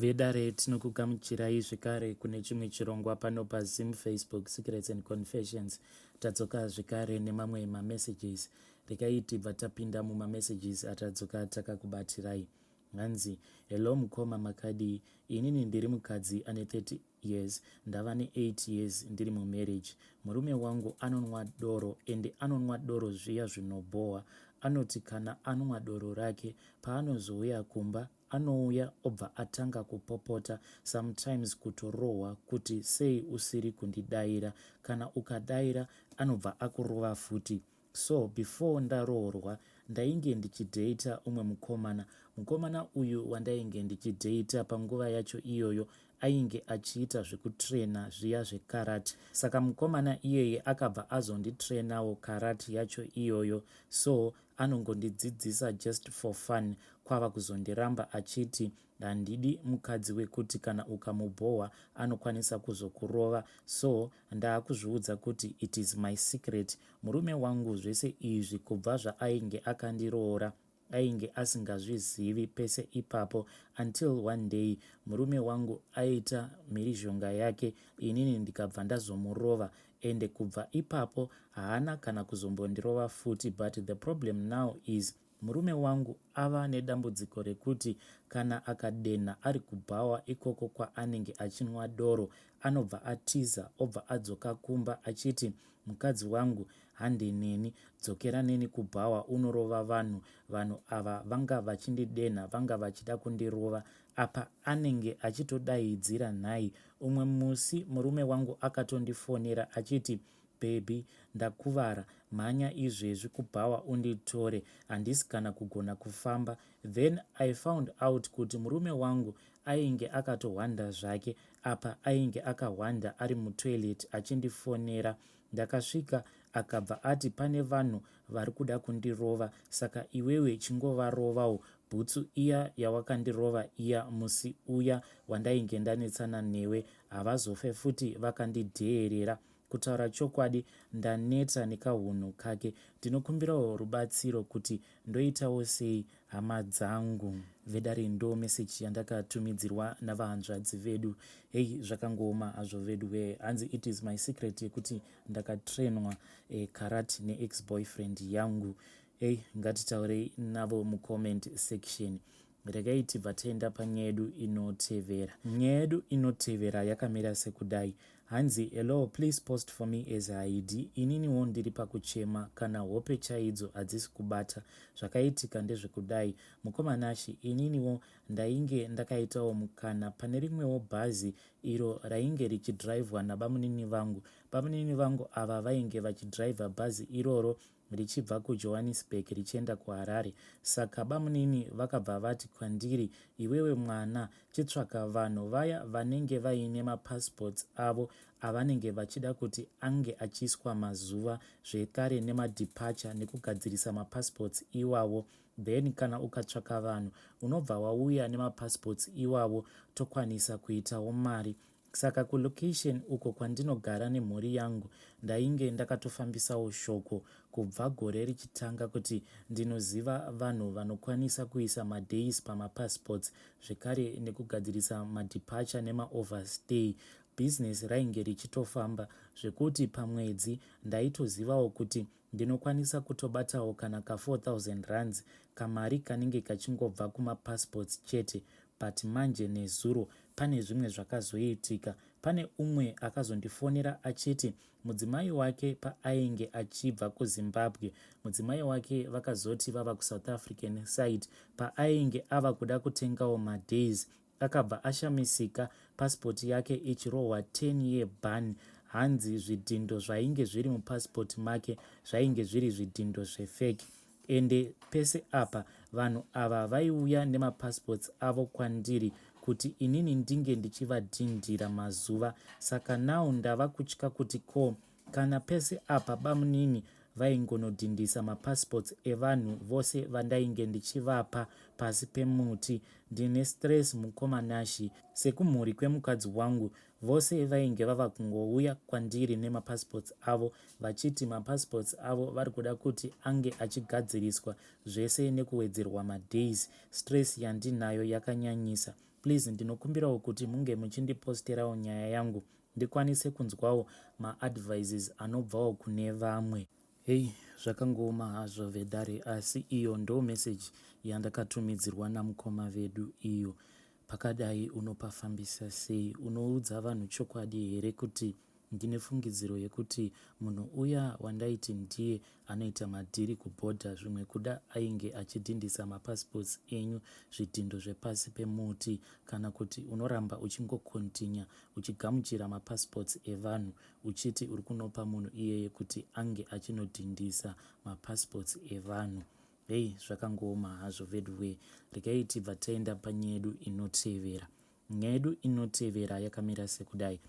Vedare, tinokugamuchirai zvekare kune chimwe chirongwa pano paZim Facebook Secrets and Confessions. Tadzoka zvekare nemamwe mamessages. Regai tibva tapinda mumamessages atadzoka takakubatirai. Hanzi, "Hello mukoma, makadii? Inini ndiri mukadzi ane 30 years, ndava ne8 years ndiri mumarriage. Murume wangu anonwa doro, ende anonwa doro zviya zvinobhohwa. Anoti kana anwa doro rake, paanozouya kumba anouya obva atanga kupopota, sometimes kutorohwa kuti sei usiri kundidayira. Kana ukadayira anobva akurova futi. So before ndaroorwa ndainge ndichidheita umwe mukomana. Mukomana uyu wandainge ndichidheita panguva yacho iyoyo ainge achiita zvekutrena zviya zvekarate. Saka mukomana iyeye akabva azonditrenawo karate yacho iyoyo, so anongondidzidzisa just for fun, kwava kuzondiramba achiti handidi mukadzi wekuti kana ukamubhohwa anokwanisa kuzokurova. So ndaakuzviudza kuti it is my secret. Murume wangu zvese izvi kubva zvaainge akandiroora ainge asingazvizivi pese ipapo, until one day murume wangu aita mhirizhonga yake, inini ndikabva ndazomurova, ende kubva ipapo haana kana kuzombondirova futi. But the problem now is murume wangu ava nedambudziko rekuti kana akadenha ari kubhawa ikoko kwaanenge achinwa doro, anobva atiza, obva adzoka kumba achiti, 'Mukadzi wangu, hande neni, dzokera neni kubhawa unorova vanhu. Vanhu ava vanga vachindidenha, vanga vachida kundirova.' Apa anenge achitodaidzira nhai. Umwe musi murume wangu akatondifonera achiti, 'Baby, ndakuvara, mhanya izvezvi kubhawa unditore, handisi kana kugona kufamba.' Then I found out kuti murume wangu ainge akatohwanda zvake. Apa ainge akahwanda ari mutoilet achindifonera. Ndakasvika, akabva ati pane vanhu vari kuda kundirova, saka iwewe chingovarovawo bhutsu iya yawakandirova iya musi uya wandainge ndanetsana newe. Havazofe futi vakandidheerera. Kutaura chokwadi, ndaneta nekahunhu kake. Ndinokumbirawo rubatsiro kuti ndoitawo sei, hama dzangu." Vedare, ndo meseji yandakatumidzirwa navahanzvadzi vedu. Hei, zvakangooma hazvo vedu we. Hanzi, "It is my secret yekuti ndakatrenwa karate neex boyfriend yangu." Hei, ngatitaurei navo mucomment section. Regai tibva taenda panyaya yedu inotevera. Nyaya yedu inotevera yakamira sekudai. Hanzi, "Hello, please post for me as Haidi. Ininiwo ndiri pakuchema, kana hope chaidzo hadzisi kubata. Zvakaitika ndezvekudai, mukomanashi. Ininiwo ndainge ndakaitawo mukana pane rimwewo bhazi iro rainge richidhiraivhwa nabamunini vangu. Bamunini vangu ava vainge vachidhiraivha bhazi iroro richibva kuJohannesburg richienda kuHarare. Saka bamunini vakabva vati kwandiri, 'Iwewe mwana, chitsvaka vanhu vaya vanenge vaine mapassports avo avanenge vachida kuti ange achiiswa mazuva, zvekare nemadeparture, nekugadzirisa mapassports iwawo. Then kana ukatsvaka vanhu, unobva wauya nemapassports iwavo, tokwanisa kuitawo mari.' Saka kulocation uko kwandinogara nemhuri yangu, ndainge ndakatofambisawo shoko kubva gore richitanga kuti ndinoziva vanhu vanokwanisa kuisa madays pamapassports, zvekare nekugadzirisa madeparture nemaoverstay. Bhizinesi rainge richitofamba zvekuti pamwedzi ndaitozivawo kuti ndinokwanisa kutobatawo kana ka4 000 rands, kamari kanenge kachingobva kumapassports chete. But manje nezuro pane zvimwe zvakazoitika. Pane umwe akazondifonera achiti mudzimai wake paainge achibva kuZimbabwe, mudzimai wake vakazoti vava kuSouth African side, paainge ava kuda kutengawo madays, akabva ashamisika pasipoti yake ichirohwa 10 year ban. Hanzi zvidhindo zvainge zviri mupasipoti make zvainge zviri zvidhindo zvefake. Ende pese apa vanhu ava vaiuya nemapassports avo kwandiri kuti inini ndinge ndichivadhindira mazuva. Saka now ndava kutya kuti ko kana pese apa bamunini vaingonodhindisa mapassports evanhu vose vandainge ndichivapa pasi pemuti. Ndine stress, mukomanashi. Sekumhuri kwemukadzi wangu, vose vainge vava kungouya kwandiri nemapassports avo vachiti mapassports avo vari kuda kuti ange achigadziriswa zvese nekuwedzerwa madays. Stress yandinayo yakanyanyisa." Please ndinokumbirawo kuti munge muchindiposterawo nyaya yangu ndikwanise kunzwawo maadvices anobvawo kune vamwe. Hey zvakangooma hazvo vedare asi iyo ndo message yandakatumidzirwa namukoma vedu iyo. Pakadai unopafambisa sei? Unoudza vanhu chokwadi here kuti ndine fungidziro yekuti munhu uya wandaiti ndiye anoita madhiri kubhodha zvimwe kuda ainge achidhindisa mapassports enyu zvidhindo zvepasi pemuti kana kuti unoramba uchingokontinya uchigamuchira mapassports evanhu uchiti uri kunopa munhu iyeye kuti ange achinodhindisa mapassports evanhu. Hei zvakangooma hazvo veduwee. Regai tibva taenda panyaya yedu inotevera. Nyaya yedu inotevera yakamira sekudai.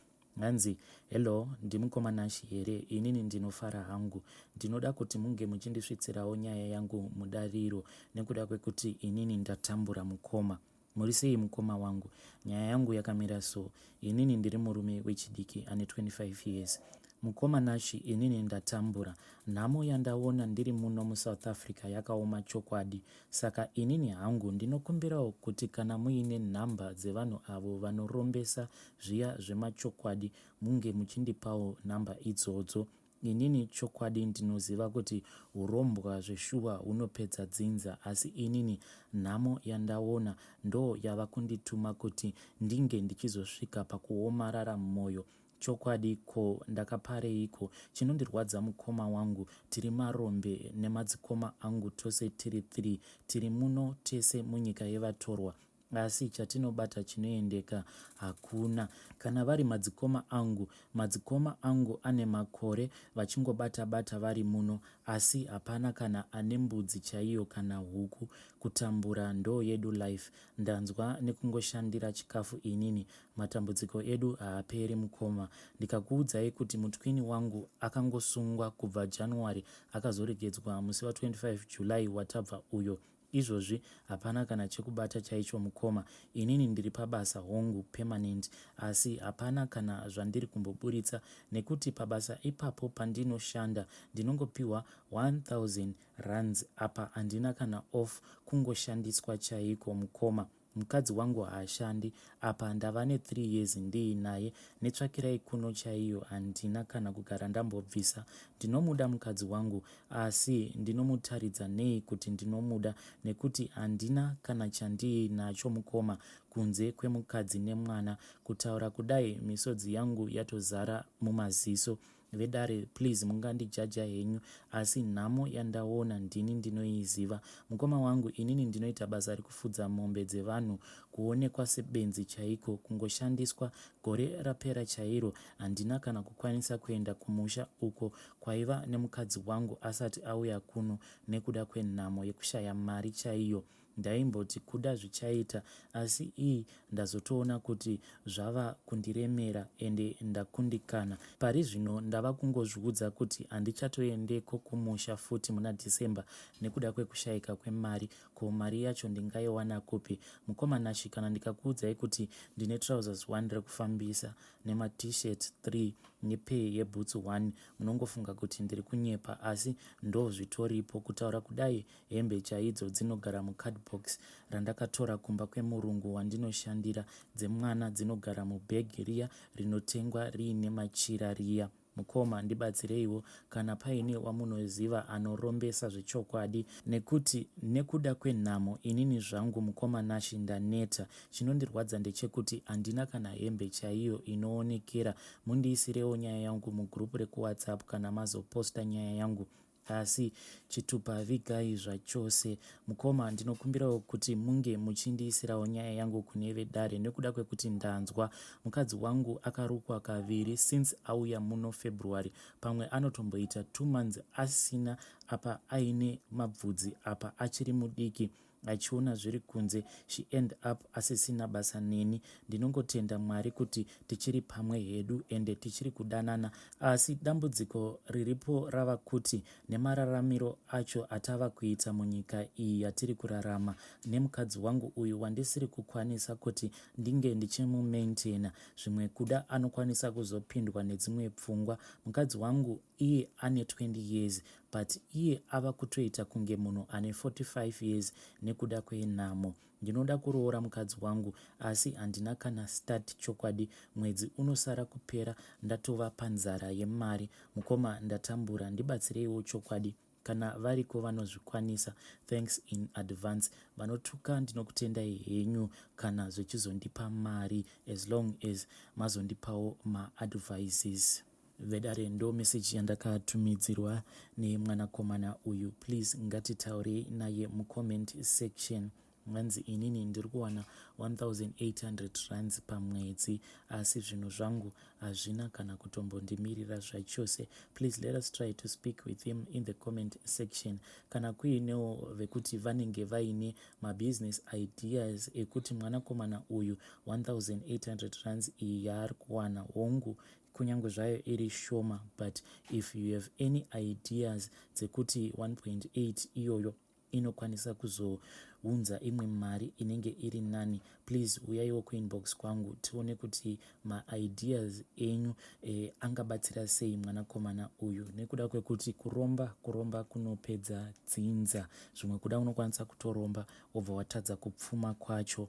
Hanzi, hello, ndimukoma Nash here? Inini ndinofara hangu. Ndinoda kuti munge muchindisvitsirawo nyaya yangu mudariro nekuda kwekuti inini ndatambura mukoma. Muri sei mukoma wangu? Nyaya yangu yakamira so, inini ndiri murume wechidiki ane 25 years. Mukoma Nashy inini ndatambura. Nhamo yandaona ndiri muno muSouth Africa yakaoma chokwadi. Saka inini hangu ndinokumbirawo kuti kana muine number dzevanhu avo vanorombesa zviya zvemachokwadi munge muchindipawo number idzodzo. Inini chokwadi ndinoziva kuti hurombwa zveshuwa hunopedza dzinza asi inini nhamo yandaona ndo yava kundituma kuti ndinge ndichizosvika pakuomarara moyo chokwadi ko ndakapareiko chinondirwadza mukoma wangu tiri marombe nemadzikoma angu tose tiri 3 tiri muno tese munyika yevatorwa Asi chatinobata chinoendeka hakuna. Kana vari madzikoma angu, madzikoma angu ane makore vachingobata bata vari muno asi hapana kana ane mbudzi chaiyo kana huku. Kutambura ndo yedu life. Ndanzwa nekungoshandira chikafu inini. Matambudziko edu haaperi mukoma. Ndikakuudzai kuti mutwini wangu akangosungwa kubva January akazoregedzwa musi wa 25 July watabva uyo. Izvozvi hapana kana chekubata chaicho mukoma. Inini ndiri pabasa hongu permanent asi hapana kana zvandiri kumboburitsa nekuti pabasa ipapo pandinoshanda ndinongopiwa 1000 rands apa handina kana off kungoshandiswa chaiko mukoma. Mukadzi wangu haashandi apa ndava ne 3 years ndiinaye netsvakirai kuno chaiyo handina kana kugara ndambobvisa. Ndinomuda mukadzi wangu asi ndinomutaridza nei kuti ndinomuda nekuti handina kana chandiinacho mukoma kunze kwemukadzi nemwana. Kutaura kudai misodzi yangu yatozara mumaziso. Vedare please mungandijaja henyu asi nhamo yandaona ndini ndinoiziva. Mukoma wangu inini ndinoita basa rekufudza mombe dzevanhu kuonekwa sebenzi chaiko kungoshandiswa. Gore rapera chairo handina kana kukwanisa kuenda kumusha uko kwaiva nemukadzi wangu asati auya kuno nekuda kwenhamo yekushaya mari chaiyo. Ndaimboti kuda zvichaita asi ii ndazotoona kuti zvava kundiremera ende ndakundikana. Pari zvino ndava kungozviudza kuti handichatoendeko kumusha futi muna December nekuda kwekushaika kwemari. Ko mari yacho ndingaiwana kupi? Mukoma Nashy kana ndikakuudzai kuti ndine trousers one rekufambisa nema t-shirt 3 nepair yebhutsu one munongofunga kuti ndiri kunyepa asi ndozvitoripo. Kutaura kudai Hembe chaidzo dzinogara mucardbox randakatora kumba kwemurungu wandinoshandira, dzemwana dzinogara mubag riya rinotengwa riine machira riya. Mukoma ndibatsireiwo kana paine wamunoziva anorombesa zvechokwadi nekuti nekuda kwenhamo inini zvangu mukoma Nashy ndaneta. Chinondirwadza ndechekuti handina kana hembe chaiyo inoonekera. Mundiisirewo nyaya yangu mugroup rekuWhatsApp kana mazoposta nyaya yangu. Asi chitupa vigai zvachose. Mukoma ndinokumbirawo kuti munge muchindiisirawo nyaya yangu kune vedare nekuda kwekuti ndanzwa mukadzi wangu akarukwa kaviri since auya muno February pamwe anotomboita two months asina apa aine mabvudzi apa achiri mudiki achiona zviri kunze she end up asisina basa neni. Ndinongotenda Mwari kuti tichiri pamwe hedu ende tichiri kudanana asi dambudziko riripo rava kuti nemararamiro acho atava kuita munyika iyi yatiri kurarama nemukadzi wangu uyu wandisiri kukwanisa kuti ndinge ndichimumaintainer zvimwe kuda anokwanisa kuzopindwa nedzimwe pfungwa mukadzi wangu. Iye ane 20 years but iye ava kutoita kunge munhu ane 45 years nekuda kwenhamo. Ndinoda kuroora mukadzi wangu asi handina kana start chokwadi mwedzi unosara kupera ndatova panzara yemari. Mukoma ndatambura ndibatsireiwo chokwadi kana variko vanozvikwanisa thanks in advance. Vanotuka ndinokutendai henyu kana zvichizondipa mari as long as mazondipawo maadvices. Vedare ndo message yandakatumidzirwa nemwanakomana uyu please ngatitaurei naye mucomment section. Hanzi inini ndiri kuwana 1800 rands pamwedzi asi zvinhu zvangu hazvina kana kutombondimirira zvachose. Please let us try to speak with him in the comment section. Kana kuinewo vekuti vanenge vaine mabusiness ideas ekuti mwanakomana uyu 1800 rands iyi yaari kuwana hongu kunyange zvayo iri shoma but if you have any ideas dzekuti 1.8 iyoyo inokwanisa kuzounza imwe mari inenge iri nani please uyaiwo kuinbox kwangu tione kuti maideas enyu e, angabatsira sei mwanakomana uyu nekuda kwekuti kuromba kuromba kunopedza dzinza zvimwe kuda unokwanisa kutoromba wobva watadza kupfuma kwacho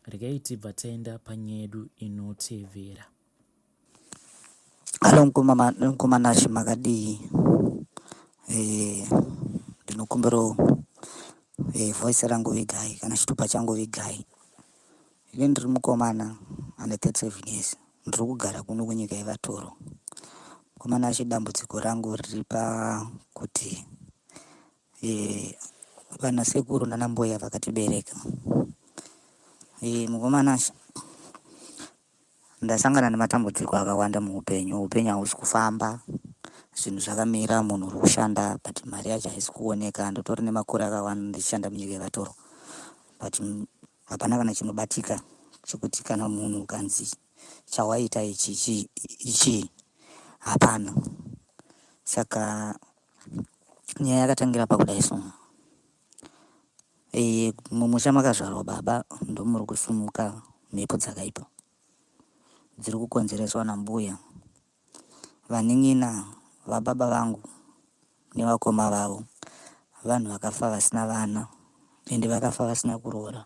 regai tibva taenda panyaya yedu inotevera. Hello mukoma Nashe makadii? Eh, ndinokumbirawo eh, voice rangu vigai kana chitupa changu vigai. Ini ndiri mukomana ane 37 years ndiri kugara kuno kunyika yevatoro. Mukoma Nashe dambudziko rangu riri pakuti eh, vana sekuru nana mbuya vakatibereka. Eh, mukoma Nashe Ndasangana nematambudziko akawanda muupenyu. Upenyu hausi kufamba, zvinhu zvakamira, munhu uri kushanda but mari yacho haisi kuoneka. Ndotori nemakore akawanda ndichishanda munyika yevatorwa but hapana kana chinobatika chekuti kana munhu ukanzi chawaita ichi ichi hapana. Saka nyaya yakatangira pakudai so. Eh, mumusha makazvarwa baba ndomuri kusumuka mhepo dzakaipa dziri kukonzereswa nambuya. Vanin'ina vababa vangu nevakoma vavo vanhu vakafa vasina vana ende vakafa vasina kuroora.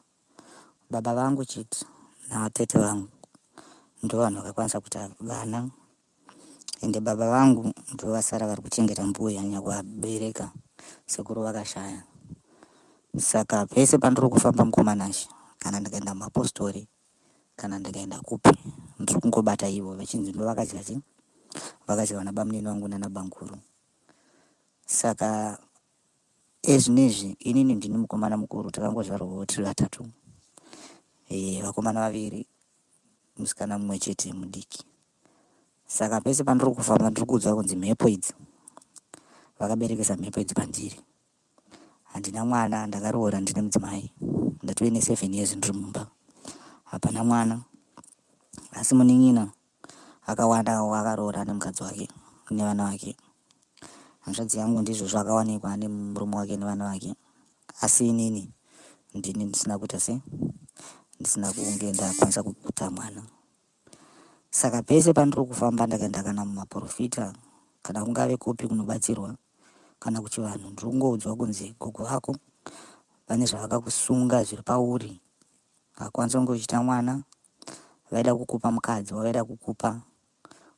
Baba vangu chete natete vangu ndovanhu vakakwanisa kuita vana Ende baba vangu ndivo vasara vari kuchengeta mbuya nyakuvabereka sekuru vakashaya. Saka pese pandiri kufamba mukoma Nashe kana ndikaenda mumapostori kana ndikaenda kupi ndiri kungobata ivo vachinzi ndovakadya chi vakadya vana bamunini vangu nana bamkuru. Saka ezvinezvi inini ndini mukomana mukuru takangozvarwawo tiri vatatu e, vakomana vaviri musikana mumwe chete mudiki. Saka pese pandiri kufamba ndiri kuudzwa kunzi mhepo idzi vakaberekesa mhepo idzi pandiri. Handina mwana, ndakaroora ndine mudzimai. Ndatove ne 7 years ndiri mumba. Hapana mwana. Asi munin'ina akawanda akaroora nemukadzi wake nevana vake. Hanzvadzi yangu ndizvozvo akawanikwa ane murume wake nevana vake. Asi inini ndini ndisina kuita se ndisina kunge ndakwanisa kuita mwana. Saka pese pandiri kufamba ndakaenda kana mumaporofita kana kungave kupi kunobatsirwa kana kuchivanhu ndiri kungoudzwa kunzi gogo vako vane zvavakakusunga zviri pauri hakwanisa kunge uchiita mwana vaida kukupa mukadzi wavaida kukupa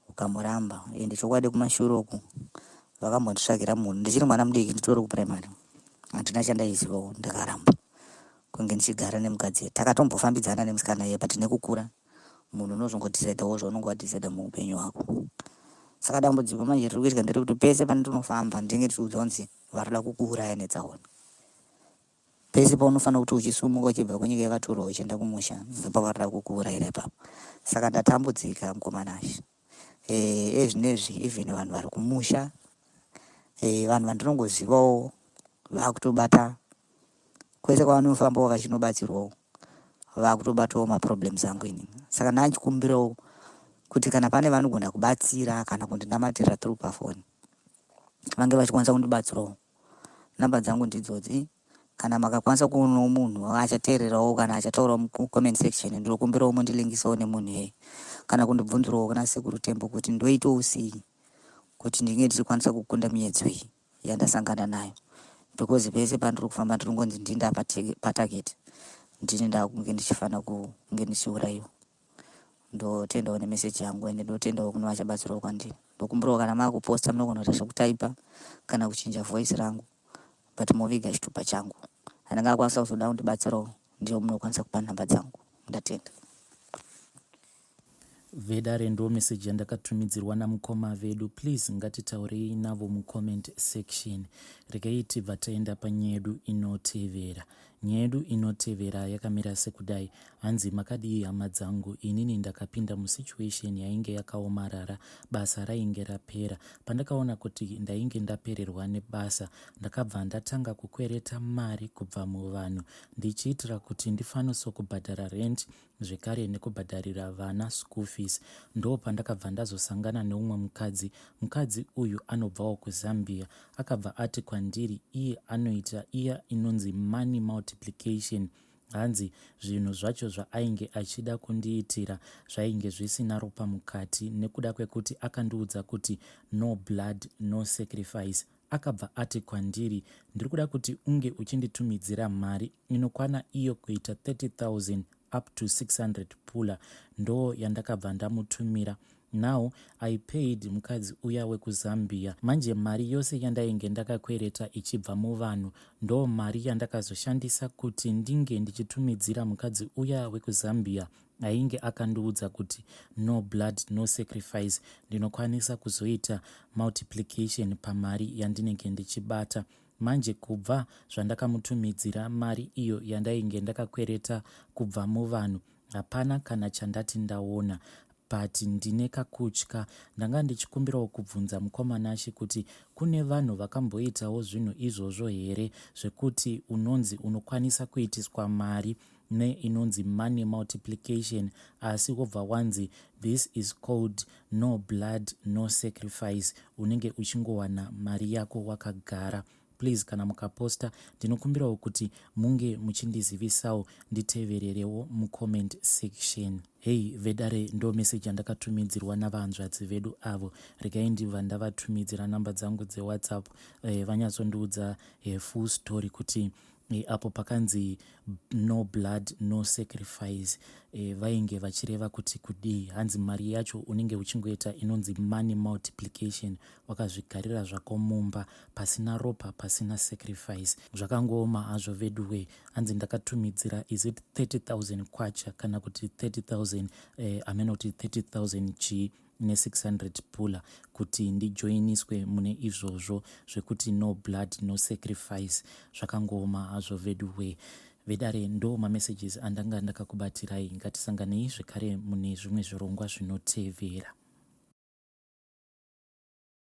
ukamuramba ende chokwadi kumashure uku vakambonditsvagira munhu ndichiri mwana mudiki nditori kuprimary handina chandaizivawo ndakaramba kunge ndichigara nemukadzi takatombofambidzana nemusikana iye but nekukura munhu unozongodecidawo zvaunonge wadecida muupenyu hwako saka dambudziko manje riri kuitika nderekuti pese pandinofamba ndinenge ndichiudzwa kunzi varikuda kukuuraya netsaona Pese paunofanira kuti uchisumuka uchibva kunyika yevatorwa uchienda kumusha ndopavarikuda kukuurayira ipapo. Saka ndatambudzika mukoma Nashe. Eh, ezvinezvi even vanhu vari kumusha eh, vanhu vandinongozivawo vakutobata kwese kwavanofambawo vachinobatsirwawo vakutobatawo maproblems angu inini. Saka ndachikumbirawo kuti kana pane vanogona kubatsira kana kundinamatira through pafoni vange vachikwanisa kundibatsirawo. Number dzangu ndidzodzi kana makakwanisa kuonawo munhu achateererawo kana achataurawo mucomment section ndinokumbirawo mundilingisawo nemunhu iyeye kana kundibvunzirawo kuna sekuru Tembo kuti ndoitawo sei Kuti ndinge ndichikwanisa kukunda miyedzo iyi yandasangana nayo because pese pandiri kufamba ndiri kungonzi ndini ndapatarget, ndini ndakunge ndichifanira kunge ndichiurayiwa. Ndotendawo nemeseji yangu ende ndotendawo kune vachabatsirawo kwandiri. Ndokumbirawo kana makuposta munogona kuita zvekutaipa kana kuchinja voice rangu but moviga chitupa changu. Anenge akwanisa kuzoda kundibatsirawo ndiyo munokwanisa kupa nhamba dzangu. Ndatenda. Vedare ndo message yandakatumidzirwa namukoma vedu please ngatitaurei navo mucomment section. Regai tibva taenda panyaya yedu inotevera. Nyaya yedu inotevera yakamira sekudai hanzi makadii hama dzangu inini ndakapinda musituation yainge yakaomarara basa rainge rapera pandakaona kuti ndainge ndapererwa nebasa ndakabva ndatanga kukwereta mari kubva muvanhu ndichiitira kuti ndifanoso kubhadhara rent zvekare nekubhadharira vana school fees. Ndopandakabva ndazosangana neumwe mukadzi. Mukadzi uyu anobvawo kuZambia. Akabva ati kwandiri iye anoita iya inonzi money multiplication. Hanzi zvinhu zvacho zvaainge achida kundiitira zvainge zvisina ropa mukati nekuda kwekuti akandiudza kuti no blood no sacrifice. Akabva ati kwandiri ndiri kuda kuti unge uchinditumidzira mari inokwana iyo kuita 30,000 up to 600 pula. Ndo yandakabva ndamutumira. Now I paid mukadzi uya wekuZambia. Manje mari yose yandainge ndakakwereta ichibva muvanhu ndo mari yandakazoshandisa kuti ndinge ndichitumidzira mukadzi uya wekuZambia ainge akandiudza kuti no blood no sacrifice ndinokwanisa kuzoita multiplication pamari yandinenge ndichibata. Manje kubva zvandakamutumidzira mari iyo yandainge ndakakwereta kubva muvanhu hapana kana chandati ndaona but ndine kakutya. Ndanga ndichikumbirawo kubvunza mukoma Nashe kuti kune vanhu vakamboitawo zvinhu izvozvo here zvekuti unonzi unokwanisa kuitiswa mari neinonzi money multiplication asi wobva wanzi this is called no blood no sacrifice unenge uchingowana mari yako wakagara. Please kana mukaposta ndinokumbirawo kuti munge muchindizivisawo nditevererewo mucomment section. Hey vedare ndo message yandakatumidzirwa navahanzvadzi vedu avo. Regai ndibva ndavatumidzira namba dzangu dzewhatsapp eh, vanyatsondiudza eh, full story kuti eh, apo pakanzi no blood no sacrifice eh, vainge vachireva kuti kudii. Hanzi mari yacho unenge uchingoita inonzi money multiplication wakazvigarira zvako mumba pasina ropa pasina sacrifice. Zvakangooma hazvo veduwe. Hanzi ndakatumidzira is it 30,000 kwacha kana kuti 30,000 eh, ameno kuti 30,000 chii ne600 pula kuti ndijoiniswe mune izvozvo zvekuti no blood no sacrifice. Zvakangooma hazvo veduwe. Vedare ndo mamessages andanga ndakakubatirai. Ngatisanganei zvekare mune zvimwe zvirongwa zvinotevera.